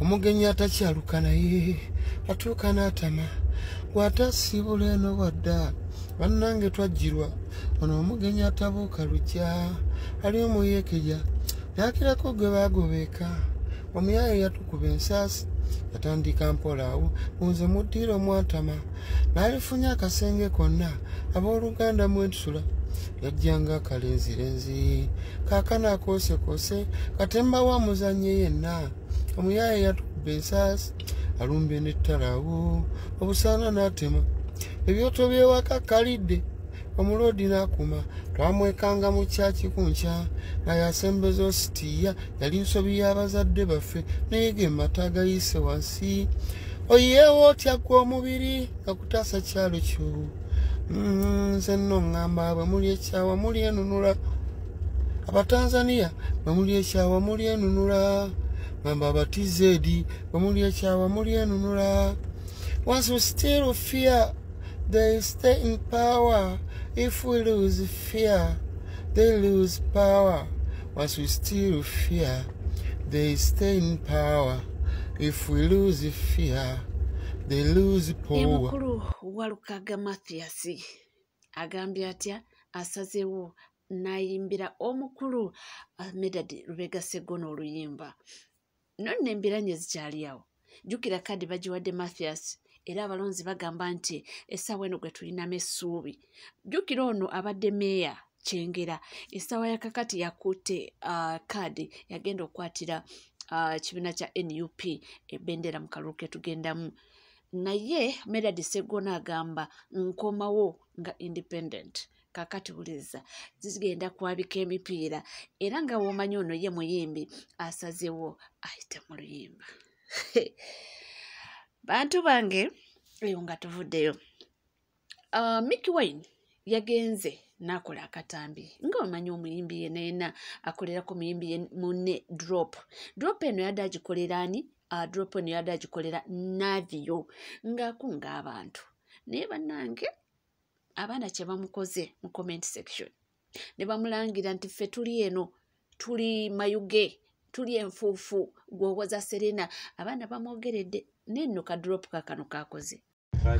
Omugenyi atakyaluka naye atuuka n'atama gw'atasiibula eno bwadda bannange twajjirwa ono omugenyi atabuuka lujja ali omuyeekeja n'akirako gwe baagobeeka omuyaaye yatukuba ensaasi yatandika mpola awo nze muddiiro mwantama n'alifunye akasenge konna abooluganda mwentusula yajjanga akalenzirenzi kaakano akoosekoose katemba wa muzannye yenna omuyaaye yatukuba ensaasi alumbye n'ettalaawo obusaana n'atema ebyoto by'ewaka kalidde omuloodi n'akuma twamwekanga mu kyaki ku nkya nga yasembeza ositiya yali nsobi y'abazadde baffe naye ge mata agayise wansi oyeewo otya gwe omubiri nga kutaasa kyalo kyo. Nze nno ŋŋamba bwe muli ekyawa muli enunula Abatanzania bwe muli ekyawa muli enunula ŋŋamba aba TZ bwe muli ekyawa muli enunula. Once we still fear they stay in power. If we lose fear they lose power. Once we still fear they stay in power. If we lose fear they lose power. Mukulu Walukaga Mathias agambye atya asazeewo n'ayimbira omukulu Medard Lubega Sseggona oluyimba. Nno embiranye zikyali awo. Jjukira kadi bagiwadde Mathias era abalonzi bagamba nti essaawa eno gwe tulinamu essuubi. Jjukira ono abadde meeya Kyengera essaawa ya kakati yakutte kaadi yagenda okukwatira ekibiina kya NUP ebendera mu kalulu ke tugendamu. Naye Medard Sseggona agamba nkomawo nga independent. Kakati buliza zigenda kwabika emipiira era nga w'omanyi ono ye muyimbi asazeewo ayite mu luyimba. Bantu bange eyo nga tuvuddeyo. Mikie Wine yagenze n'akola akatambi nga omanyi omuyimbi yenna yenna akolerako muyimbi munne drop. Drop eno yadde agikolera ani? Drop eno yadde agikolera Navio ng'akunga abantu. Naye bannange abaana kye bamukoze mu comment section ne bamulangira nti ffe tuli eno tuli mayuge tuli enfuufu gw'owoza Serena. Abaana bamwogeredde nenno ka drop kakano kakoze.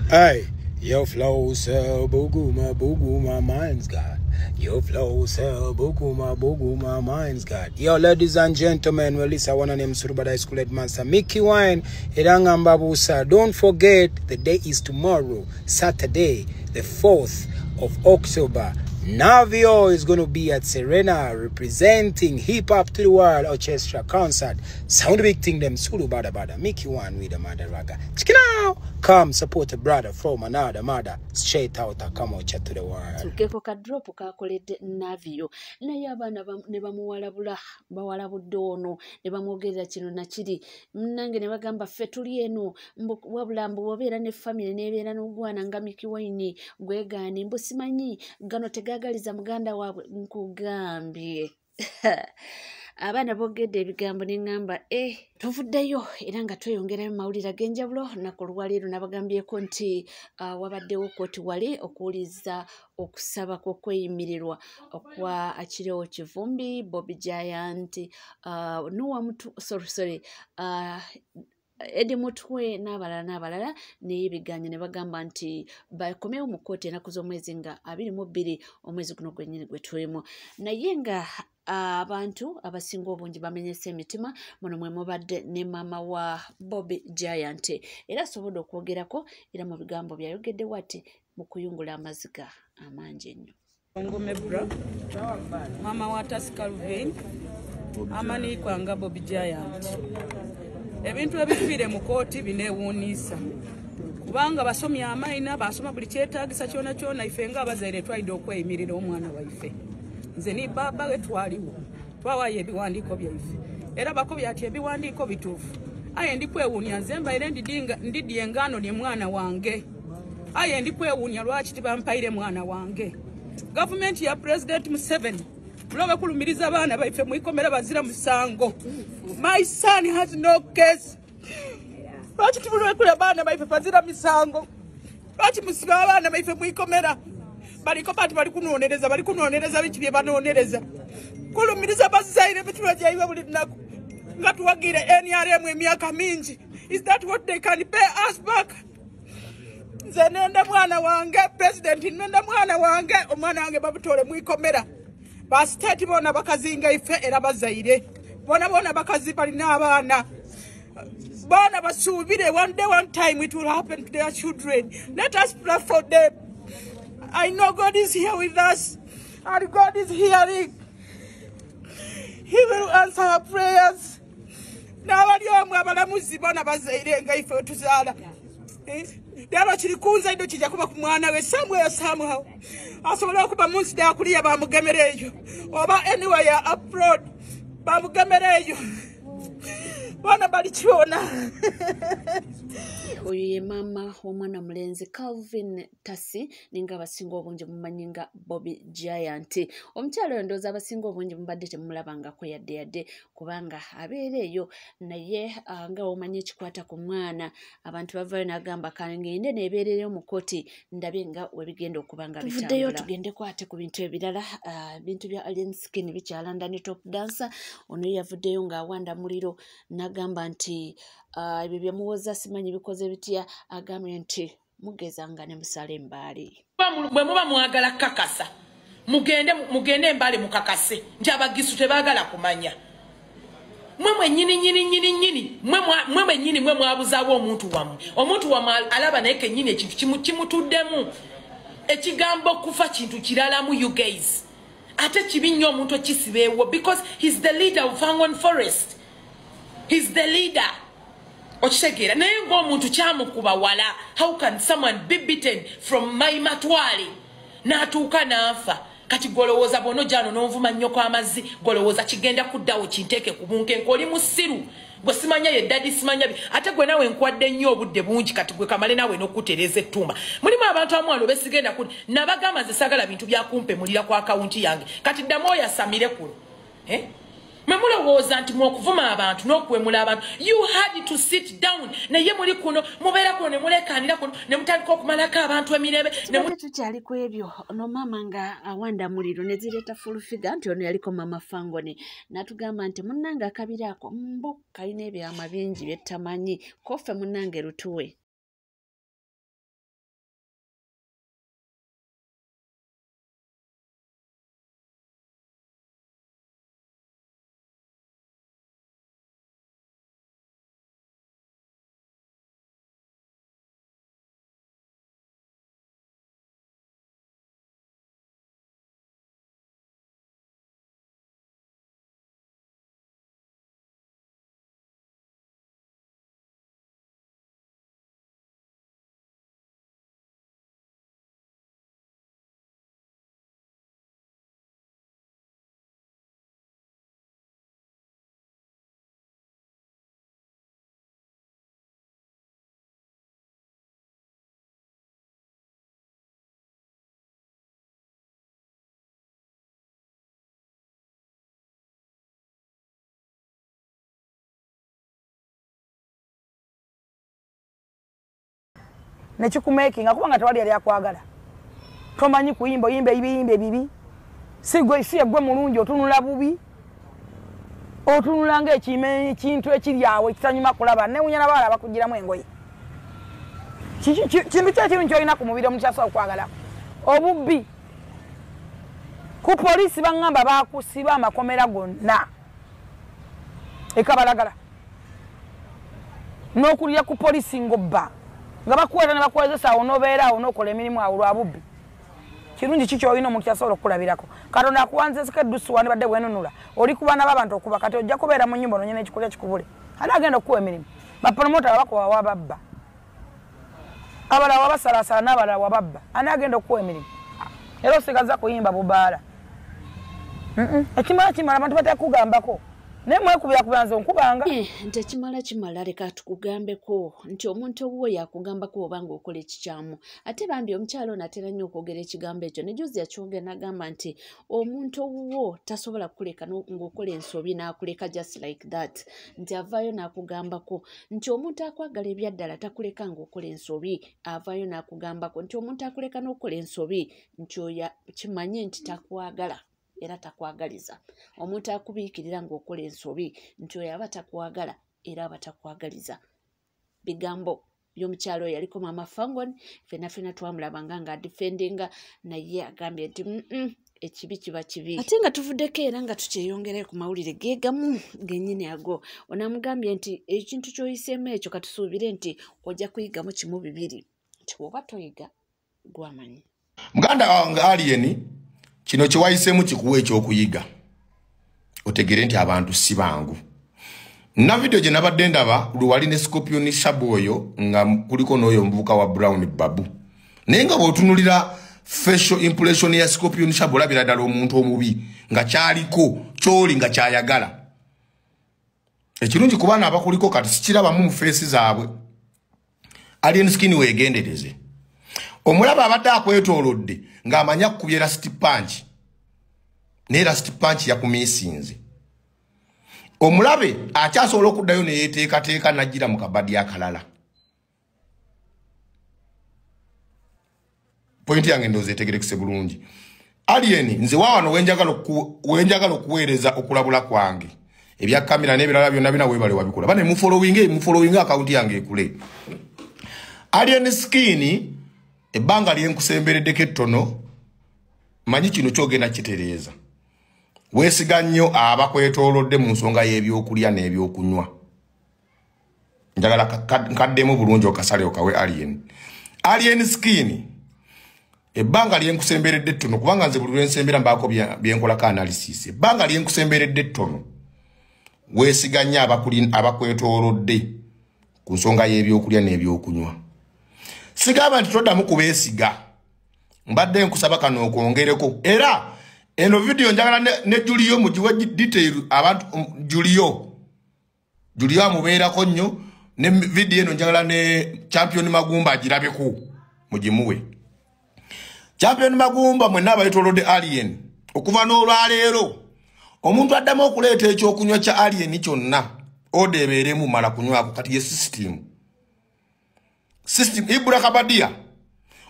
Hey, your flow so buguma buguma mind's got. Your flow so buguma buguma mind's got. Yo, ladies and gentlemen, well, this one name Surubada High School Headmaster Mikie Wine Eranga Mbabusa. Don't forget the day is tomorrow, Saturday, the 4th of October. Navio is going to be at Serena representing hip hop to the world orchestra concert. Sound big thing them Sulu Bada Bada. Mikie Wine with the mother raga. Chicken out. Come support a brother from another mother. Straight out come out to the world. Tukeko ka drop kakoledde Navio. Naye abaana ne bamuwalabula bawalabudde ono ne bamwogerera kino na kiri. Nange ne bagamba ffe tuli eno wabula mbu obeera ne family n'ebeera n'ogwana nga Mikie Wine gwegaane mbu simanyi gano tegagaliza muganda waabwe nkugambye. Abaana boogedde ebigambo ne ŋŋamba tuvuddeyo era nga tweyongerayo mu mawulire ag'enjawulo. Olunaku olwaleero nabagambyeko nti wabaddewo kkooti wali okuwuliriza okusaba kw'okweyimirirwa okwa Achileo Kivumbi, Bobby Giant, Noah Mutu, sorry, Eddie Mutwe n'abalala n'abalala naye biganye ne bagamba nti bakomewo mu kkooti ennaku z'omwezi nga 22 omwezi guno gwennyini gwe tulimu. Naye nga abantu abasinga obungi bamenyese emitima muno mwe mubadde ne maama wa Bobby Giant era asobodde okwogerako era mu bigambo byayogeddewo ati mu kuyungula amaziga amangi ennyo. Ngome bra, mama wa Tasi Calvin amaniikwa nga Bobby Giant. Ebintu ebifiire mu kooti bineewuunisa kubanga basomye amayina basoma buli kyetaagisa kyona kyona ife nga abazaire twalidde okweyimirira omwana waife. Nze ni baba we twaliwo twawayo ebiwandiiko byaife era bakobye ati ebiwandiiko bituufu. Aye ndikwewuunya nze mbaire ndidye engaano ne mwana wange. Aye ndikwewuunya lwaki tibampaire mwana wange. Gavumenti ya President Museveni mulobe kulumiriza abaana baife mwikomera bazira musango. My son has no case. Lwaki tibulwekula abaana baife bazira misango? Lwaki musiba abaana baife mwikomera? Baliko bati bali kunonereza biki bye banonereza. Kulumiriza bazaire bitula gyaiwe buli lunaku. Nga tuwagire NRM emyaka mingi. Is that what they can pay us back? Nze nenda mwana wange, president nenda mwana wange, omwana wange babutole mwikomera. Ba state bona bakazinga ife era bazaire. Bona bona bakazi balina abaana. Bona basuubire one day, one time it will happen to their children. Let us pray for them. I know God is here with us and God is hearing. He will answer our prayers. N'abali omwe abalamuzi bona bazaire nga ife tuzaala. Leero kiri kunze ndo kijja kuba ku mwana we somewhere somehow. Asobola okuba mu nsi dakuliya bamugemera eyo. Oba anywhere abroad bamugemera eyo. Bona balikiona. Oyo ye maama w'omwana mulenzi Calvin Tasi ninga abasinga obungi mumanyi nga Bobby Giant. Omukyala oyo ndowooza abasinga obungi mubadde temulabangako yadde yadde kubanga abeera eyo naye nga omanyi ekikwata ku mwana abantu bavaayo n'agamba kangende neebeereyo mu kkooti ndabe nga webigenda okuba nga bitambula. Tuvuddeyo tugendeko ate ku bintu ebirala, bintu bya Alien Skin bikyalanda ne Top Dancer. Ono ye yavuddeyo ng'awanda muliro n'agamba nti ebyo byemuwoza simanyi bikoze bitya, agambye nti mugezanga ne musala embaale. Bwe muba mwagala kakasa mugende embaale mukakase nti abagisu tebaagala kumanya. Mwe mwennyini nnyini nnyini nnyini mwe mwennyini mwe mwabuzaawo omuntu wammwe. Omuntu wammwe alaba naye kennyini ekintu kimutuddemu. Ekigambo kufa kintu kiralamu you guys. Ate kibi nnyo omuntu okisibeewo because he's the leader of Fangon Forest. He's the leader. Okitegeera naye ng'omuntu kyamukuba wala. How can someone be beaten from my matwale n'atuuka n'afa? Kati golowooza bw'ono gyano n'onvuma nnyo kw'amazzi golowooza kigenda kuddawo kinteeke ku bunkenke. Oli musiru gwe simanya ye ddadi simanya ate gwe nawe nkwadde nnyo obudde bungi kati gwe kamale naawe n'okutereeza ettumba. Mulimu abantu abamu wano besigenda ku nabagamba nze saagala bintu byakumpemulira ku akawunti yange kati ddamu oyasamire kuno. Mwe mulowooza nti mwokuvuma abantu n'okuwemula abantu. You had to sit down. Naye muli kuno mubeera kuno ne muleekaanira kuno ne mutandika okumalako abantu emirembe. Tubadde tukyali ku ebyo ono maama nga awanda muliro ne zireeta full figure nti ono yaliko maama Fangone n'atugamba nti munnange akabiri ako mbu kalina ebyama bingi bye tutamanyi ko ffe munnange lutuwe. Nekikumakinga kubanga tewali yali akwagala. Tomanyi kuyimba oyimba ebiyimba ebibi. Si gwe si gwe mulungi otunula bubi. Otunula ng'ekintu ekiri awo ekitanyuma kulaba newunya n'abawala bakugiramu engoye. Kintu ki ekirungi ky'olina ku mubiri omuntu kyasobola okwagala? Obubbi. Ku poliisi baŋŋamba baakusiba amakomera gonna e Kabalagala. N'okulya ku poliisi ng'obba. Nga bakuweta ne bakuwezesa awo n'obeera awo n'okola emirimu awo lwa bubbi. Kirungi ki ky'olina omuntu kyasobola okukulabirako? Katonda akuwanzeko eddusu wandibadde bwenunula. Oli ku baana b'abantu okuba kati ojja kubeera mu nnyumba onoonye n'ekikulya kikubule. Ani agenda okukuwa emirimu? Bapromota babakuwa wababba. Abalala wabasalaasala n'abalala wababba. Ani agenda okukuwa emirimu? Era osigaza kuyimba bubaala. Ekimala kimala abantu batera kugambako. Naye mwekubira kubanza onkubanga. Nti ekimala kimala leka tukugambeko nti omuntu owuwo yakugambako obanga okola ekikyamu. Ate bambi omukyala ono atera nnyo okwogera ekigambo ekyo ne juzi yakyogera n'agamba nti omuntu owuwo tasobola kukuleka ng'okola ensobi n'akuleka just like that. Nti avaayo n'akugambako nti omuntu akwagala ebyaddala takuleka ng'okola ensobi, avaayo n'akugambako nti omuntu akuleka n'okola ensobi nti oyo kimanye nti takwagala. era takwagaliza. Omuntu akubiikirira ng'okola ensobi nti oyo aba takwagala era aba takwagaliza. Bigambo by'omukyalo oyo yaliko Maama Fangon, ffenna ffenna twamulabanga nga adifendinga, naye agambye nti ekibi kiba kibi. Ate nga tuvuddeko era nga tukyeyongere ku mawulire geegamu gennyini ago, onamugambye nti ekintu ky'oyiseemu ekyo katusuubire nti ojja kuyigamu kimu bibiri, nti bw'oba toyiga gwamanyi. Muganda wange Alien, kino kye wayiseemu kikuwa ekyokuyiga, otegere nti abantu si bangu. Na video gye nabadde ndaba lwe wali ne Scorpion Shabu oyo nga kuliko n'oyo omuvubuka wa Brown Babu, naye nga bw'otunuulira facial impression ya Scorpion Shabu olabira ddala omuntu omubi nga kyaliko ky'oli nga kyayagala. Ekirungi ku baana abakuliko kati sikirabamu mu feesi zaabwe. Alien Skin weegendereze. Omulaba abadde akwetoolodde ng'amanya akukubye last punch, naye last punch yakumiisinze. Omulabe akyasobola okuddayo ne yeeteekateeka n'ajjira mu kabadi akalala. Pointi yange ndowooza etegerekese bulungi. Alien, nze waawano wenjagala okuweereza okulabula kwange. Ebya kamera n'ebirala byonna bina weebale wabikola. Bane mufollowinge akawunti yange ekule. Alien Skin, ebbanga lye nkusembereddeko ettono, manyi kino ky'ogenda kitereeza. Weesiga nnyo abakwetoolodde mu nsonga y'ebyokulya n'ebyokunywa. Njagala nkaddemu bulungi okasale okawe Alien. Alien Skin, ebbanga lye nkusemberedde ettono, kubanga nze buli lwe nsembera mbaako bye nkolako analysis. Ebbanga lye nkusemberedde ettono, weesiga nnyo abakwetoolodde ku nsonga y'ebyokulya n'ebyokunywa. Sigamba nti toddamu kubeesiga, mbadde nkusaba kano okwongereko. Era eno video njagala ne Julio mugiwe detail abantu. Julio amubeerako nnyo ne video eno, njagala ne Champion Magumba agirabeko mugimuwe. Champion Magumba mwenna abayetoolodde Alien, okuva n'olwaleero omuntu addamu okuleeta ekyokunywa kya Alien kyonna oda ebeeremu mala kunywako. Kati ye system Ibra Kabadia,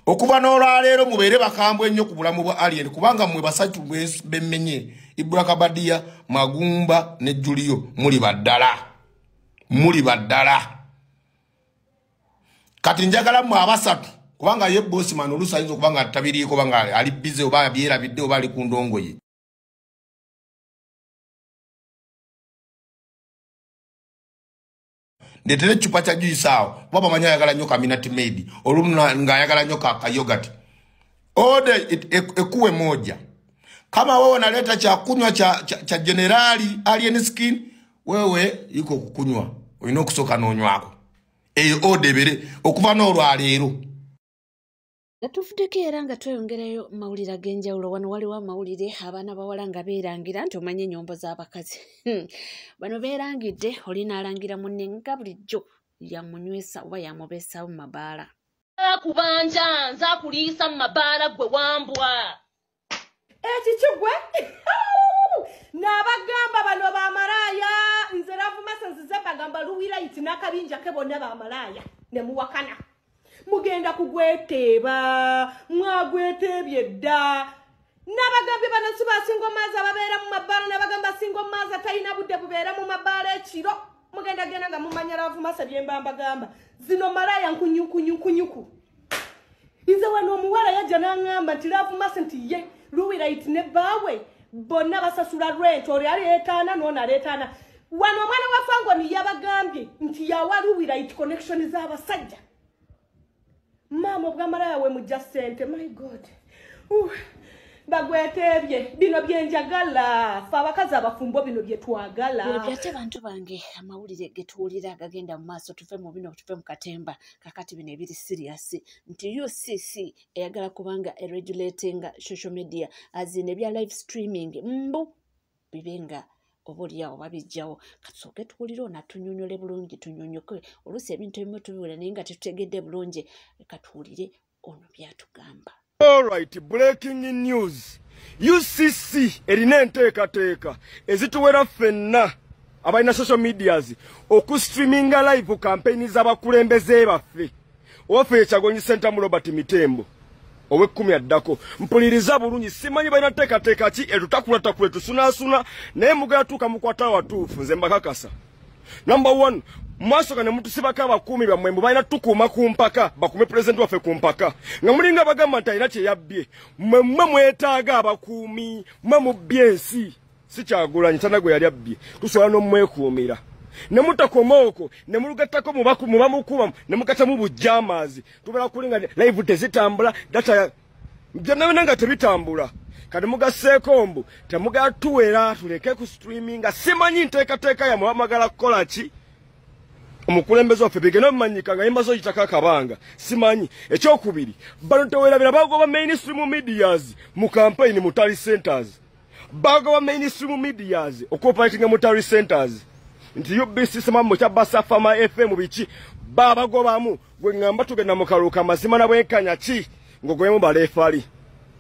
okuva n'olwaleero mubeere bakambwe ennyo ku bulamu bwa Alien, kubanga mmwe basatu bemmenye Ibra Kabadia, Magumba ne Julio muli baddala, muli baddala. Kati njagala mmwe abasatu, kubanga ye Bossman oluusi ayinza okuba nga tabiriiko, oba nga ali bize, oba byerabidde, oba ali ku ndongo ye. Ndeetera eccupa kya juice awo, kuba bamanyi ayagala nnyo ka Minute Maid, olumu ng'ayagala nnyo ka yogurt. Oda ekuwe moja. Kama wewe unaleta cha kunywa cha generali Alien Skin, wewe iko kukunywa, olina okusooka n'onywako. Eyo oda ebere okuva n'olwaleero. Nga tuvuddeko era nga tweyongerayo mawulire ag'enjawulo, wano waliwo amawulire abaana bawala nga beerangira nti omanye ennyombo z'abakazi. Bano beerangidde, oli n'alangira munne nga bulijjo yamunywesa oba yamubeesawo mu mabaala. Akubanja nze akuliisa mu mabaala gwe wambwa. Ekikigwe n'abagamba bano bamalaaya, nze ravumasa nzize bagamba Luwilight n'akabinja ke bonna bamalaaya ne muwakana. Mugenda kugweteeba, mwagweteebye dda. N'abagambye bano si basinga omaazi ababeera mu mabaala, n'abagamba singa omaazi atalina budde bubeera mu mabaala ekiro. Mugenda genda nga mumanya ravumasa bye mba mbagamba. Zino malaaya nkunyukunyukunyuku. Nze wano omuwala yajja n'aŋŋamba nti ravumasa nti ye Luwilight ne bbaawe bonna basasula rent, oli aleetaana n'ono aleetaana. Wano omwana wa Fangoni yabagambye nti yawa Luwilight connection z'abasajja. Maama obwamalaya we mujja ssente, my God. Bagweteebye bino byenjagala, ffe abakazi abafumbo bino bye twagala. Bino byate bantu bange, amawulire ge tuwulira agagenda mu maaso, tuve mu bino tuve mu katemba. Kakati bino ebiri serious nti UCC eyagala kubanga eregulatinga social media azine ebya live streaming mbu bibe nga oba oliawo babijjawo. Katusooke tuwulire ono atunyonnyole bulungi, tunyonnyoke. Oluusi ebintu ebimu tubiwulira naye nga tetutegedde bulungi. Katuwulire ono by'atugamba. Alright, breaking news. UCC erina enteekateeka ezituwera ffenna abalina social medias okustreaminga live campaign z'abakulembeze baffe. Owaffe Kyagulanyi Ssentamu Robert Mitembo. ow'ekkumi addako. Mpuliriza bulungi, simanyi balina nteekateeka ki etutakulatakula etusunaasuna, naye mugenda tuuka mukwata awatuufu, nze mbakakasa. Number 1, mwasooka ne mutusibako abakuumi bammwe mbu balina tukuuma ku mpaka, bakuume pulezidenti waffe ku mpaka, nga mulinga bagamba nti alina kye yabbye. Mmwe mmwe mwetaaga abakuumi, mmwe mubbye ensi. Si Kyagulanyi tana gwe yali abbye, tusobola n'omwekuumira. Ne mutakoma okwo, ne mulugattako mubamukuba, ne mugattamu bujjaamaazi. Tubeera kulinga live tezitambula, data byonna byonna nga tebitambula. Kati mugasseeko mbu temugatuwera, tuleke ku streaminga. Simanyi nteekateeka yammwe bamagala kukola ki? Omukulembeze waffe bigenda omumanyika nga yimbazo oyitako akabanga, simanyi. Ekyokubiri, bano teweerabira bagoba mainstream medias mu campaign mu tally centers. Bagoba mainstream medias okuoperatinga mu tally centers. Nti UBC semamu kya Basafama FM biki babagobamu. Gwe ngamba tugenda mu kalulu kamazima na bwenkanya ki ng'ogoyemu baleefali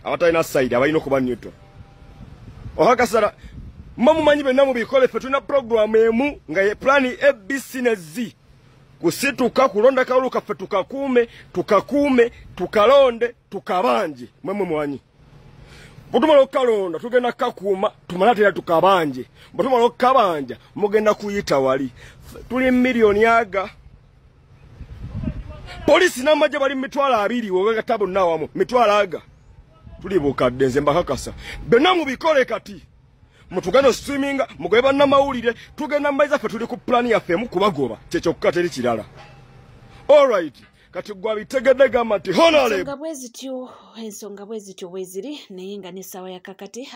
abatalina side, abalina okuba neutral. Okakasala mma mumanyi byonna mubikole. Ffe tulina program emu nga ye plan A, B, C ne Z. Kusituka kulonda kalulu kaffe, tukakuume, tukakuume, tukalonde, tukabanje. Mwe mwe mwanyi bwe okukalonda tugenda kukakuuma, tumale ate era tukabanje. Bwe tumala okukabanja mugenda kuyita wali. Tuli miliyoni aga, poliisi n'amagye bali 20,000, wegagatta bonna awamu mitwalo aga, tuli bukadde. Nze mbakakasa, byonna mubikole. Kati mutugenda streaminga, mugobe bannamawulire, tugenda mbaiza. Ffe tuli ku pulani yaffe emu, kubagoba, kyekyokka, teri kirala. Alright, kati gwe abitegedde gamba nti honorable. Ensonga bwe zityo bwe ziri, naye nga n'essaawa ya kakati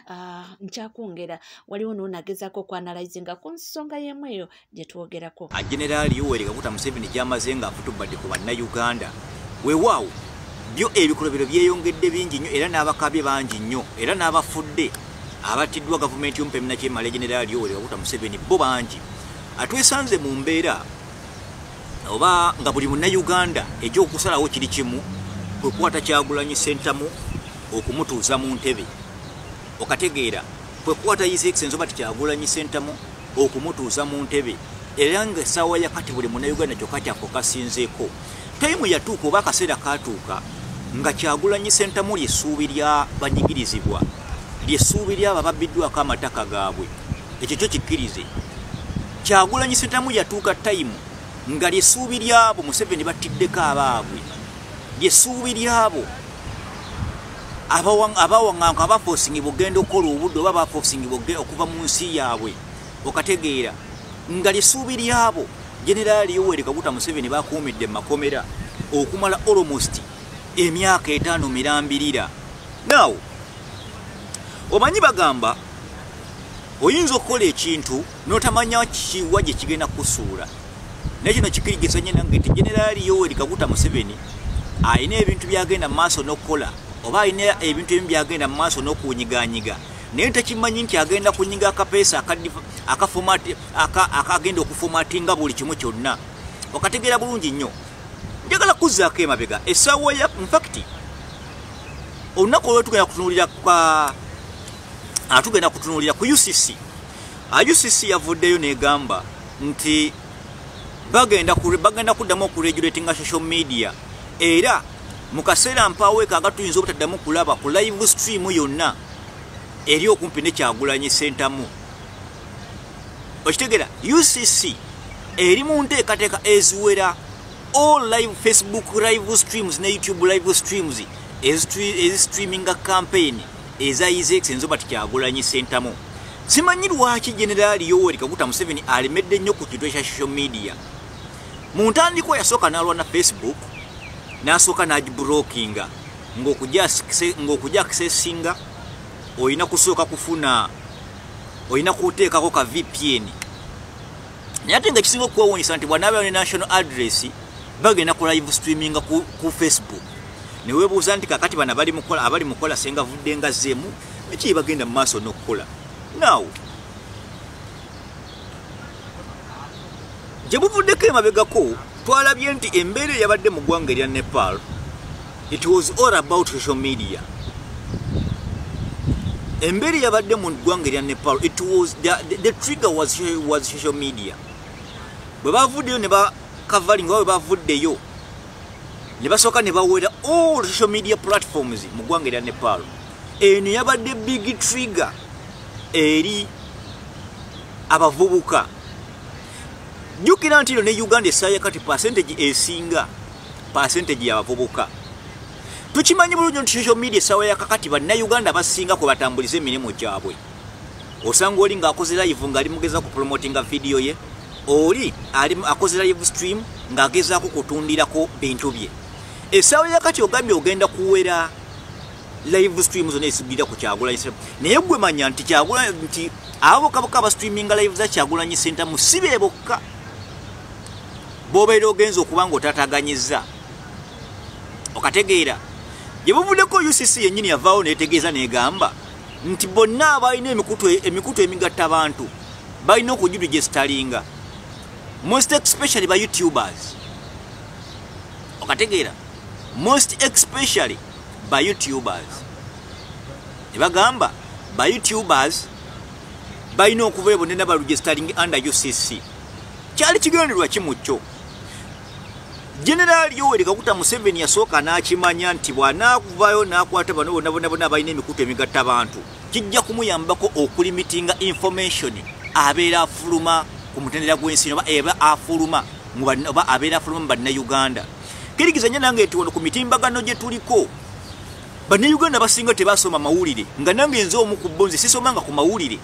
nkyakwongera waliwo n'onagezaako okwanalizinga ku nsonga y'emu eyo gye twogerako. Generaali Yoweri Kaguta Museveni gy'amaze ng'afutubadde ku bannayuganda, weewaawo byo ebikolobero byeyongedde bingi nnyo, era n'abakabye bangi nnyo, era n'abafudde abattiddwa gavumenti y'omupemina kyemala Generaali Yoweri Kaguta Museveni bo bangi. Atwesanze mu mbeera oba nga buli munnayuganda ekyokusalawo kiri kimu, kwe kukwata Kyagulanyi Ssentamu okumutuuza mu ntebe. Okategeera, kwe kukwata His Excellency Robert Kyagulanyi Ssentamu okumutuuza mu ntebe, era nga essaawa yakati buli munnayuganda kyokka kyafokasinzeeko. Time yatuuka oba akaseera katuuka nga Kyagulanyi Ssentamu lyessuubi lya banyigirizibwa, lyessuubi lyabo ababbiddwako amataka gaabwe. Ekyo kyo kikkirize, Kyagulanyi Ssentamu yatuuka time nga lyessuubi lyabo Museveni battiddeko abaabwe, lyessuubi lyabo abawaŋŋanka abafoosingibwa okugenda okukola obudde oba bafoosingibwa okuva mu nsi yaabwe. Okategeera nga lyessuubi lyabo Generaali Yoweri Kaguta Museveni bakuumidde mu makomera okumala almost emyaka 5 mirambirira. Now omanyi bagamba oyinza okukola ekintu n'otamanya kiwa gye kigenda kukusuula, naye kino kikirigisa nnyo nange nti Generaali Yoweri Kaguta Museveni alina ebintu byagenda mu maaso n'okukola, oba alina ebintu ebimu byagenda mu maaso n'okunyiganyiga, naye takimanyi nti agenda kunyiga akapeesa akagenda okuformatinga buli kimu kyonna. Okategeera bulungi nnyo. Njagala kuzzaako emabega essaawa ya infact olunaku olwo tugenda kutunuulira ku UCC. UCC yavuddeyo n'egamba nti bagenda kuddamu okuregulatinga social media, era mu kaseera mpaaweeka aga tuyinza obutaddamu kulaba ku live stream yonna eri okumpi ne Kyagulanyi Ssentamu. Okitegeera, UCC eri mu nteekateeka eziwera all live Facebook live streams ne YouTube live streams ezistreaminga campaign eza His Excellency Robert Kyagulanyi Ssentamu. Simanyi lwaki Generaali Yoweri Kaguta Museveni alemedde nnyo ku kintu ekya social media. Mu ntandikwa yasooka n'alwana Facebook, n'asooka n'agiblockinga ng'okujja accessinga olina kusooka kufuna, olina kuteekako ka VPN. Naye ate nga ekisinga okwewuunyisa nti bw'anaabeera ne national address bagenda ku live streaminga ku Facebook. Neweebuuza nti kakati bano abali mukola abali mukola senga vudde nga zeemu biki bagenda mu maaso n'okukola. Now gye buvuddeko emabegako twalabye nti embeera eyabadde mu ggwanga erya Nepal, it was all about social media. Embeera eyabadde mu ggwanga erya Nepal, it was the trigger was social media. Bwe bavuddeyo ne bakavalinga oba bwe bavuddeyo Ne basooka ne bawera all social media platforms mu ggwanga erya Nepal. Eno yabadde big trigger eri abavubuka. Jjukira nti ne Uganda essaawa kati percentage esinga percentage y'abavubuka. Tukimanyi bulungi nti social media essaawa ya kakati bannayuganda abasinga kwe batambuliza emirimu gyabwe. Osanga oli ng'akoze live ng'ali mugeza ku promotinga video ye, oli ali akoze live stream ng'agezaako kutundirako bintu bye. Essaawa ya kati ogambye ogenda kuwera live stream zonna ezigirira ku Kyagulanyi. Naye gwe manya nti Kyagulanyi nti abo kabaka aba streaminga live za Kyagulanyi Ssentamu si be bokka b'obeera ogenza okuba ng'otaataaganyizza. Okategeera. Gye buvuddeko UCC yennyini yavaawo n'etegeeza n'egamba nti bonna abalina emikutu emigatta abantu balina okugiregisteringa, most especially ba YouTubers. Okategeera, most especially ba YouTubers. Ne bagamba ba YouTubers balina okuvayo bonna baregistering under UCC. Kyali kigendererwa kimu kyo. General Yoweri Kaguta Museveni yasooka n'akimanya nti bw'anaavaayo n'akwata bano bonna bonna bonna abalina emikutu emigatta bantu, kijja kumuyambako okulimitinga information abeera afuluma ku mutendera gw'ensi oba eba afuluma oba abeera afuluma mu bannayuganda. Kirigizanya nange nti wano ku mitimbagano gye tuliko bannayuganda basinga tebasoma mawulire, nga nange nze omu ku bo nze sisomanga ku mawulire,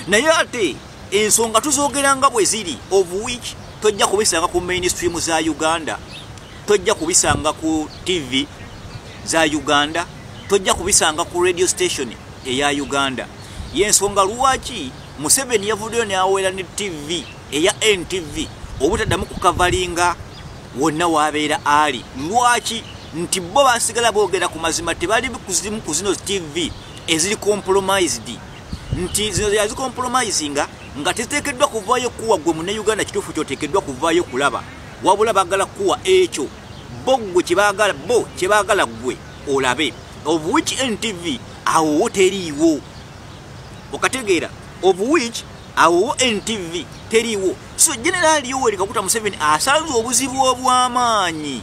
naye ate ensonga tuzoogera nga bwe ziri, of which tojja kubisanga ku mainstream za Uganda, tojja kubisanga ku TV za Uganda, tojja kubisanga ku radio station eya Uganda. Yensonga lwaki Museveni yavuddeyo n'awera ne TV eya NTV obutaddamu kukavalinga wonna wabeera ali. Lwaki nti bo basigala boogera ku mazima, tebali kuzimu ku zino TV eziri compromised, nti zino yazicompromisinga nga teziteekeddwa kuvaayo kuwa gwe munnayuganda kituufu ky'oteekeddwa kuvaayo kulaba, wabula baagala kuwa ekyo bo gwe kyebaagala, bo kyebaagala gwe olabe, of which NTV awo wo teriiwo. Okategeera, of which awo wo NTV teriiwo. So General Yoweri Kaguta Museveni asanze obuzibu obw'amaanyi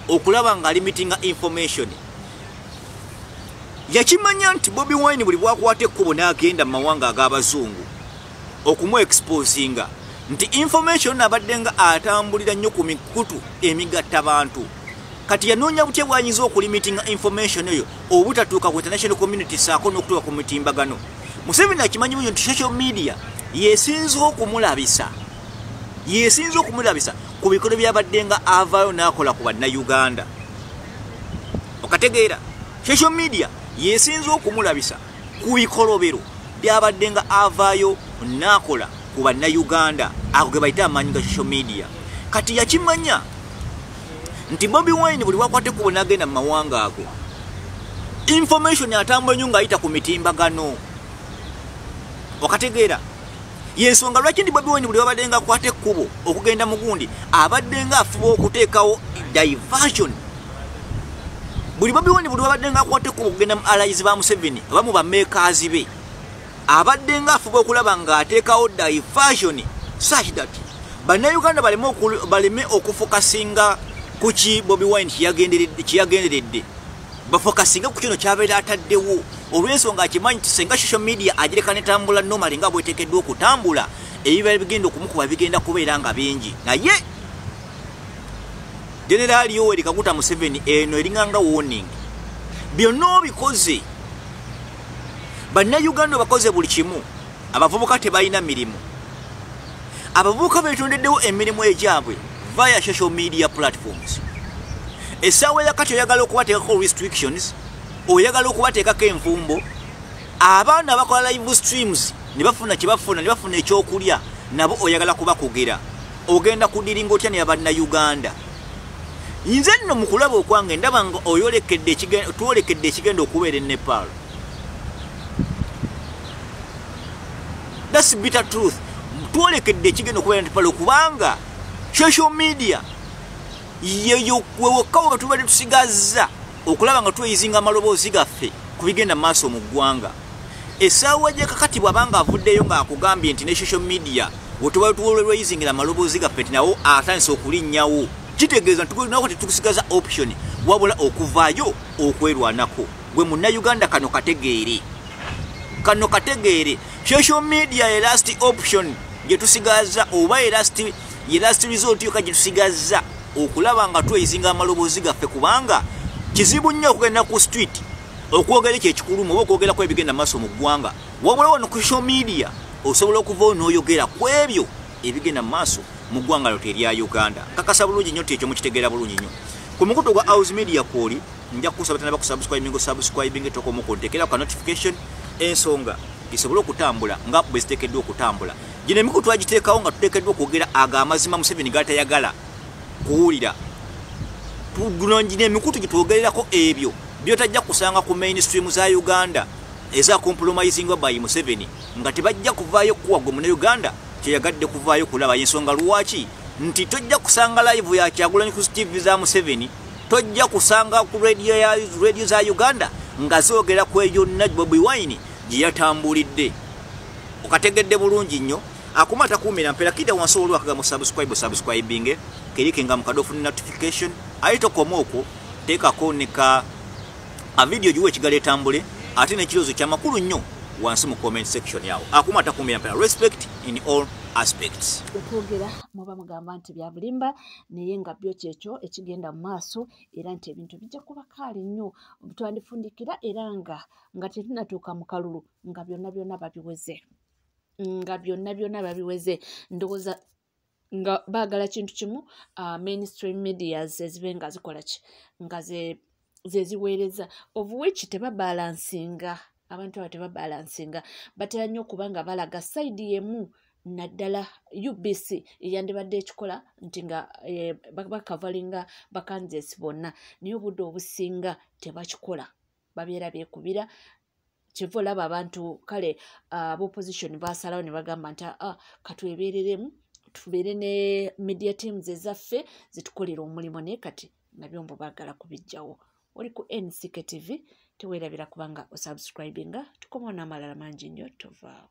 okulaba nga limitinga information. Yakimanya nti Bobi Wine buli bwakwata ekkubo n'agenda mu mawanga ag'abazungu okumuexposinga nti information abadde nga atambulira nnyo ku mikutu emigatta bantu. Kati yanoonya butya bw'ayinza okulimitinga information eyo obutatuuka ku international community saako n'okutuuka ku mitimbagano. Museveni akimanyi bulungi nti social media yesinze okumulabisa, yesinze okumulabisa ku bikolwa byabadde nga avaayo n'akola ku bannayuganda. Okategeera, social media yesinze okumulabisa ku bikolobero byabadde nga avaayo n'akola ku bannayuganda, ago ge bayita amaanyi ga social media. Kati yakimanya nti Bobi Wine buli wakwata ekkubo n'agenda mu mawanga ago, information atambula nnyo ng'ayita ku mitimbagano. Okategeera, yensonga lwaki nti Bobi Wine buli wabadde nga akwata ekkubo okugenda mu gundi abadde nga afuba okuteekawo diversion. Buli Bobi Wine buli wabadde nga akwata ekkubo okugenda mu allies ba Museveni oba mu bamekaazi be, abadde nga afuba okulaba ng'ateekawo diversion such that bannayuganda baleme okufokasinga ku ki Bobi Wine kyeyagenderedde, bafokasinga ku kino kyabeera ataddewo, olw'ensonga akimanyi nti senga social media agireka netambula normally nga bweteekeddwa okutambula, ebibeera bigenda okumukuba bigenda kubeera nga bingi. Naye General Yoweri Kaguta Museveni eno eringa nga warning, byonna obikoze, bannayuganda bakoze buli kimu, abavubuka tebalina mirimu, abavubuka beetondeddewo emirimu egyabwe via social media platforms. Essaawa yakati oyagala okubateekako restrictions, oyagala okubateekako envumbo, abaana abakola live streams ne bafuna kye bafuna, ne bafuna ekyokulya, nabo oyagala kubakugera. Ogenda kudiringa otya ne bannayuganda? Nze nno mu kulaba okwange ndaba nga oyolekedde twolekedde ekigenda okubeera e Nepal. That's bitter truth. Twolekedde ekigenda okubeera e Nepal kubanga social media yeyo wewokka we tubadde tusigazza okulaba nga tweyizinga amaloboozi gaffe ku bigenda mu maaso mu ggwanga. Essaawa gye kakati bw'abanga avuddeyo ng'akugambye nti ne social media we tuba tuwolweyizingira amaloboozi gaffe nti nawo atandise okulinnyawo, Kitegeeza nti tetukusigaza option wabula okuvaayo okwerwanako. Gwe munnayuganda kano kategeere, kano kategeere. Social media ye last option gye tusigaza, oba ye last resort yokka gye tusigaza okulaba nga tweyizinga amaloboozi gaffe, kubanga kizibu nnyo okugenda ku street okwogera ekyo ekikulumu oba okwogerako ebigenda maaso mu ggwanga. Wabula wano ku social media osobola okuva n'oyogera ku ebyo ebigenda maaso mu ggwanga lyo erya Uganda. Nkakasa bulungi nnyo nti ekyo mukitegeera bulungi nnyo. Ku mukutu gwa House Media kwoli nja kukusaba tanaba kusubscribing, subscribing tokomo kontekera ka notification, ensonga isobole okutambula nga bwe ziteekeddwa okutambula. Gino emikutu twagiteekawo nga tuteekeddwa okwogera ago amazima Museveni g'atayagala kuwulira. Gino emikutu gye twogererako ebyo byotajja kusanga ku mainstream za Uganda eza compromising by Museveni, nga tebajja kuvaayo kuwa gwe munnayuganda kyeyagadde kuvaayo kulaba. Ensonga lwaki nti tojja kusanga live ya Kyagulanyi ku TV za Museveni, tojja kusanga ku radio za Uganda nga zoogera ku eyo Bobi Wine gye yatambulidde. Okategedde bulungi nnyo. Akuma atakuumira mpeera kidda wansi olwakaga mu subscribe, subscribing kerikenga mu kado ofune notification, aye tokoma okwo teekako ne ka a video giwe ekigalo etambule, ate n'ekirowoozo kyamakulu nnyo wansi mu comment section yawo. Akuma atakuumira mpeera. Respect in all aspects. Okwogera muba mugamba nti bya bulimba, naye nga byo kyekyo ekigenda mu maaso, era nti ebintu bijja kuba kaali nnyo twandifundikira, era nga tetunatuuka mu kalulu nga byonna byonna babiweze, nga byonna byonna babiweze. Ndowooza nga baagala kintu kimu, mainstream medias ezibe nga zikola ki, nga ze ziweereza, of which tebabalansinga. Abantu abo tebabalansinga, batera nnyo okuba nga balaga side yemu, naddala UBC eyandibadde ekikola nti nga bakavalinga bakanzesi bonna, naye obudde obusinga tebakikola, babeera beekubira. Kyeva olaba abantu kale ab'opposition basalawo ne bagamba nti katwebeereremu, tubeere ne media teams ezaffe zitukolera omulimu, naye kati nabyo mbu baagala kubijjawo. Oli ku NCK TV, teweerabira kubanga osubscribinga, tukomawo n'amalala mangi nnyo, tovaawo.